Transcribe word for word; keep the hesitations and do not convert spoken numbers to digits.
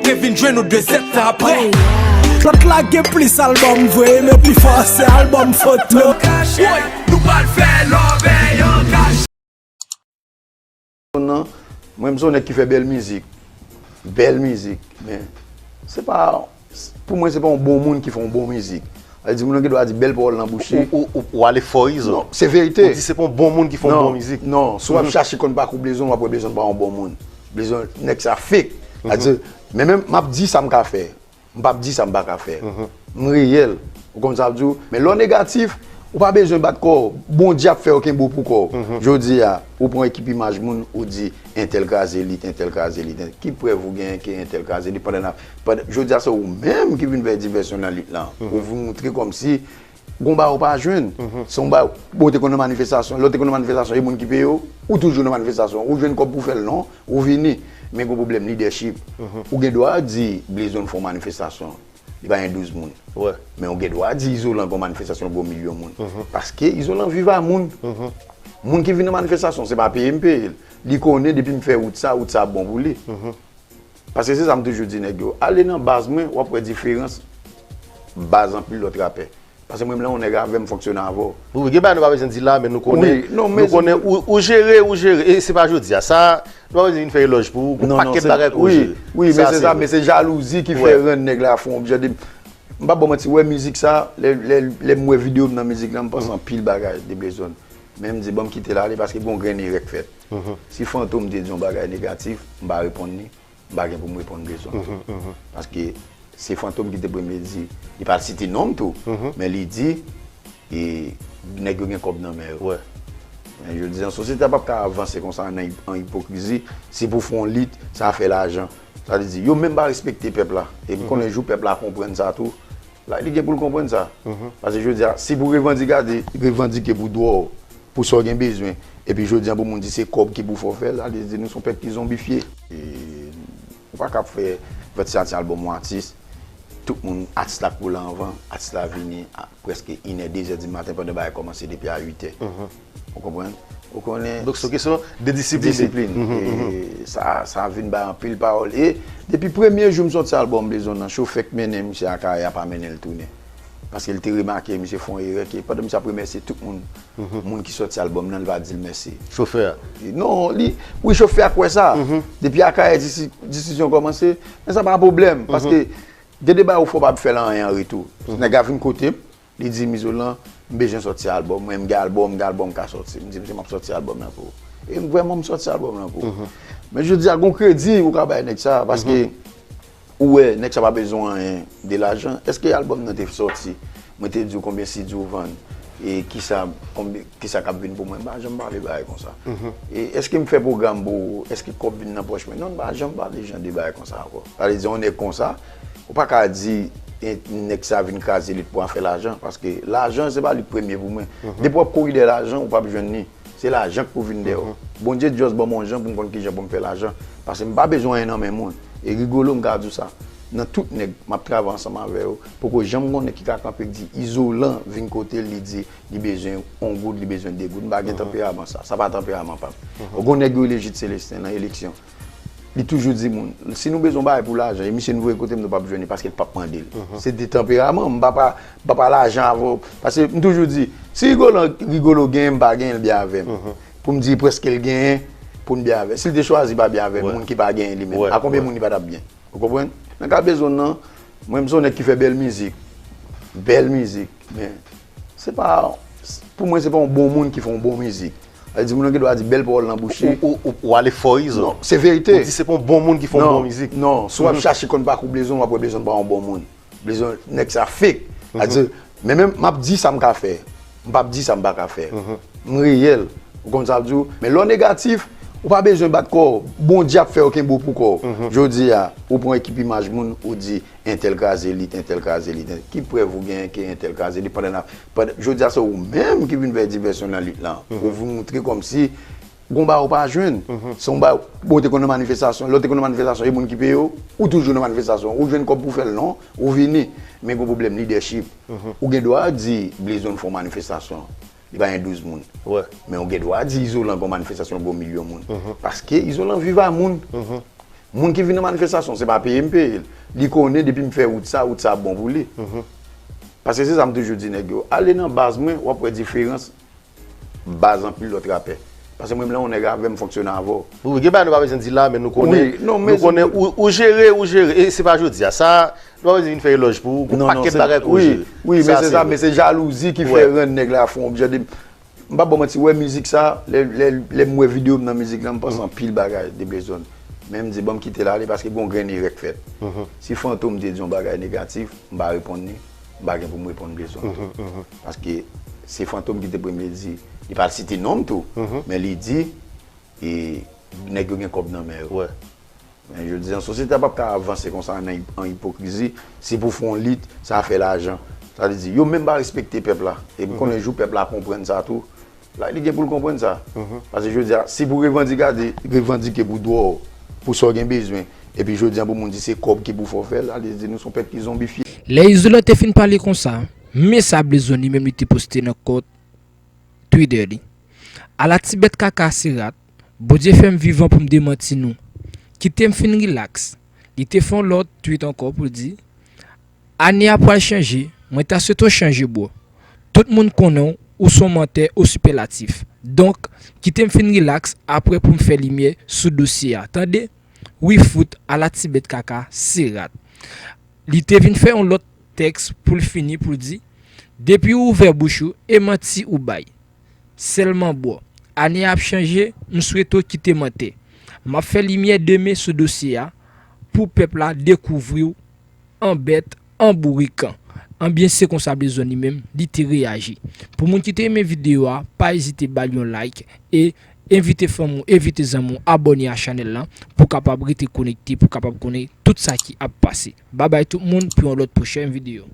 Vin jwenn nou de zèt apre. Lòt la gen plis albòm vre, men pi fò se albòm foto. Woy, nou pral fè love an kache. Nan, mwen m se yon nèg ki fè bèl mizik. Bèl mizik. Men, se pa, pou mwen, se pa yon bon moun ki fè yon bon mizik. Sa vle di, moun nan gen dwa di bèl pawòl nan bouch li. Ou, ou, ou ale fò izo. Non, se verite. Ou di se pa yon bon moun ki fè yon bon mizik. Non, si w ap chache konn pakou Blezon, w ap wè Blezon pa yon bon moun. Blezon, nèg sa fake. Sa vle di, men menm, m ap di sa m ka fè. M p ap di sa m pa ka fè. M reyèl. Ou konn sa m ap di w? Men lè w negatif, ou pa bezwen bat kò w. Bondye ap fè yo kenbe w pou kò w. Jodi a, ou pran ekip imaj moun, ou di entèl kraze lit, entèl kraze lit. Ki prèv ou genyen ke entèl kraze lit pandan n ap. Pandan, jodi a, se ou menm ki vin fè divèsyon nan lit lan. Ou vin moutre kòmsi gon bagay ou pa jwenn. Se yon bagay, bon, ou te konn nan manifestasyon. Lè w te konn nan manifestasyon, e moun ki peye w, ou toujou nan manifestasyon. Ou jwenn kòb pou w fè l, non? Ou vini. Men gon pwoblèm lidèchip. Ou gen dwa di Blezon fè yon manifestasyon. Li pa gen douz moun. Men ou gen dwa di Izolan gen yon manifestasyon gen yon milyon moun. Paske Izolan viv a moun. Moun ki vin nan manifestasyon, se pa peye m peye l. Li konnen depi m fè wout sa, wout sa ap bon pou li. Paske se sa m toujou di nèg yo. Ale nan baz mwen, w ap wè diferans baz anpil lòt rapè. Paske mwen menm lè yon nèg avè m fonksyone avè w. Wi, wi, gen bagay nou pa bezwen di la, men nou konnen, nou konnen ou, ou jere, ou jere. E se pa jodi a. Sa, nou pa bezwen vin fè elòj pou ou. Gon pakèt bagay ke w jere. Wi, men se sa, men se jalouzi ki fè rann nèg la fè yon jan de. M p ap ba w manti, wè mizik sa, lè, lè, lè m wè videyo m nan mizik la, m panse anpil bagay de Blezon. Men m di, ban m kite l ale paske gon grenn erè k fèt. Si Fantom te di yon bagay negatif, m pa reponn li. M pa gen pou m reponn Blezon tou. Paske se Fantom ki te premye di, li pa site non m tou, men li di, e, nèg yo gen kòb nan men yo. Men jodi a, sosyete a p ap ka avanse konsa nan, an ipokrizi. Si pou fè yon lit, sa fè lajan. Sa vle di, yo menm pa respekte pèp la. E m konnen jou pèp la konprann sa tou, la, li gen pou l konprann sa. Paske jodi a, si pou revandike, revandike pou dwa w, pou sa w gen bezwen, epi jodi a pou moun di se kòb ki pou fè w fè l, sa vle di nou se yon pèp ki zonbifye. E, ou pa ka ap fè vennsenk albòm yon atis, tout moun, atis la koule anvan, atis la vini a prèske inè, dezè di maten pandan bagay kòmanse depi a uitè. Ou konprann? Ou konnen. Donk se yon kesyon de disiplin. Disiplin. E sa, sa vin bay anpil pawòl. E depi premye jou m sòti albòm Blezon nan, chofè k mennen misye Akayè a pa mennen l tounen. Paske l te remake misye fè yon erè ke pandan misye ap remèsye tout moun, moun ki sòti albòm nan, li pa di l mèsi. Chofè a? Non, li, wi, chofè a k wè sa. Depi Akayè disi-, disizyon kòmanse, men sa pa pwoblèm. Paske gen de bagay ou fè w pa fè l anyen an retou. Nèg la vin kote m, li di m, Izolan, m bezwen sòti albòm. Mwen, m gen albòm, m gen albòm m ka sòti. M di, Mesye, m ap sòti albòm nan pou ou. E m vrèman, m sòti albòm nan pou ou. Men jodi a, gon kredi ou ka bay nèg sa, paske ou wè, nèg sa pa bezwen anyen de lajan. Èske albòm nan te sòti? Mwen te di w konbyen C D ou vann? E kisa, konbyen, kisa k ap vin pou mwen? M pa janm pale bagay konsa. E èske m fè pwogram pou ou? Èske kòb vin nan pòch mwen? Non, m pa janm pale jan de bagay konsa ankò. Sa vle di, yon nèg konsa, ou pa ka di, e, nèg sa vin kraze lit pou afè lajan, paske lajan, se pa li k premye pou mwen. Depi w ap kouri dèyè lajan, ou p ap jwenn li. Se lajan k pou vin dèyè w. Bondye just ban m yon jan pou m konn kijan pou m fè lajan. Paske m pa bezwen anyen nan men moun. E Rigolo, m ka di w sa. Nan tout nèg m ap travay ansanm avè yo, poko janm gon nèg ki ka kanpe k di Izolan vin kote l, li di li bezwen yon goud, li bezwen de goud. M pa gen tanperaman sa. Sa pa tanperaman pa m. Gon nèg yo rele Jit Selesten nan eleksyon. Li toujou di moun, si nou bezwen yon bagay pou lajan, e misye n voye kote m, nou p ap jwenn li paske l p ap mande l. Se de tanperaman, m pa pa, m pa pa lajan avè w. Paske m toujou di, si Rigolo, Rigolo genyen, m pa genyen, l byen avè m. Pou m di prèske l genyen, pou n byen avè l. Si l te chwazi pa byen avè l, moun ki pa genyen li menm, a konbyen moun li pa t ap byen? Ou konprann? Nan ka Blezon nan, mwen m se yon nèg ki fè bèl mizik. Bèl mizik, men se pa, pou mwen, se pa yon bon moun ki fè yon bon mizik. Sa vle di, moun nan gen dwa di bèl pawòl nan bouch li. Ou, ou, ou, ou ale fò izo. Non, se verite. Ou di se pa yon bon moun ki fè yon bon mizik. Non, si w ap chache konn pakou Blezon, w ap wè Blezon pa yon bon moun. Blezon, nèg sa fake. Sa vle di, men menm, m ap di sa m ka fè. M p ap di sa m pa ka fè. M reyèl. Ou konn sa m ap di w? Men lè w negatif, ou pa bezwen bat kò w. Bondye ap fè yo kenbe w pou kò w. Jodi a, ou pran ekip imaj moun, ou di entèl kraze lit, entèl kraze lit. Ki prèv ou genyen ke entèl kraze lit pandan n ap, pandan, jodi a se ou menm ki vin fè divèsyon nan lit lan. Ou vin moutre kòmsi gon bagay ou pa jwenn. Se yon bagay, bon, ou te konn nan manifestasyon. Lè w te konn nan manifestasyon, e moun ki peye w, ou toujou nan manifestasyon. Ou jwenn kòb pou w fè l, non? Ou vini. Men gon pwoblèm lidèchip. Ou gen dwa di Blezon fè yon manifestasyon. Li pa gen douz moun. Men ou gen dwa di Izolan gen yon manifestasyon gen yon milyon moun. Paske Izolan viv a moun. Moun ki vin nan manifestasyon, se pa peye m peye l. Li konnen depi m fè wout sa, wout sa ap bon pou li. Paske se sa m toujou di nèg yo. Ale nan baz mwen, w ap wè diferans baz anpil lòt rapè. Paske mwen menm lè yon nèg avè m fonksyone avè w. Wi, wi, gen bagay nou pa bezwen di la, men nou konnen, wi, non, nou konnen ou, ou jere, ou jere. E se pa jodi a. Sa, nou pa bezwen vin fè elòj pou ou. Gon pakèt bagay ke w jere. Wi, men se sa, men se jalouzi ki fè rann nèg la fè yon objè de M pa ba w manti, wè mizik sa, lè, lè, lè m wè videyo m nan mizik la, m panse anpil bagay de Blaze One. Men m di, ban m kite l ale paske gon grenn erè k fèt. Si Fantom te di yon bagay negatif, m pa reponn li, m pa gen pou m reponn Blaze One tou. Paske se Fantom ki te premye di, li pa site non m tou, men li di, e, nèg yo gen kòb nan men yo. Men jodi an, sosyete a p ap ka avanse konsa nan, an ipokrizi. Si pou fè yon lit, sa fè lajan. Sa vle di, yo menm pa respekte pèp la. E m konnen jou pèp la konprann sa tou, la, li gen pou l konprann sa. Paske jodi a, si pou revandika-, revandike pou dwa w, pou sa w gen bezwen, epi jodi a pou moun di se kòb ki pou fè w fè l, sa vle di nou se yon pèp ki zonbifye. Lè Izolan te fin pale konsa, men sa Blaze One li menm li te poste nan kont Twitter li. Ala ti bèt kaka se rat, Bondye fè m vivan pou m demanti nou. Kite m fin rilaks. Li te fè yon lòt tweet ankò pou l di, ane a pral chanje, mwen ta swete w chanje bro. Tout moun konnen w, ou se yon mantè o sipèlatif. Donk, kite m fin rilaks apre pou m fè limyè sou dosye a. Tande? Wi fout, ala ti bèt kaka se rat. Li te vin fè yon lòt tèks pou l fini pou l di, depi w ouvè bouch ou, e manti ou bay. Sèlman bro, ane a ap chanje, m swete w kite mantè. M ap fè limyè demen sou dosye a pou pèp la dekouvri w an bèt, an bourikan. Anbyen se konsa Blaze One li menm, li te reyaji. Pou moun ki te renmen videyo a, pa ezite ba l yon like e envite fanmi w, envite zanmi w abòne a chanèl lan pou w kapab rete konekte, pou w kapab konnen tout sa ki ap pase. Babay tout moun, pou yon lòt pwochèn videyo.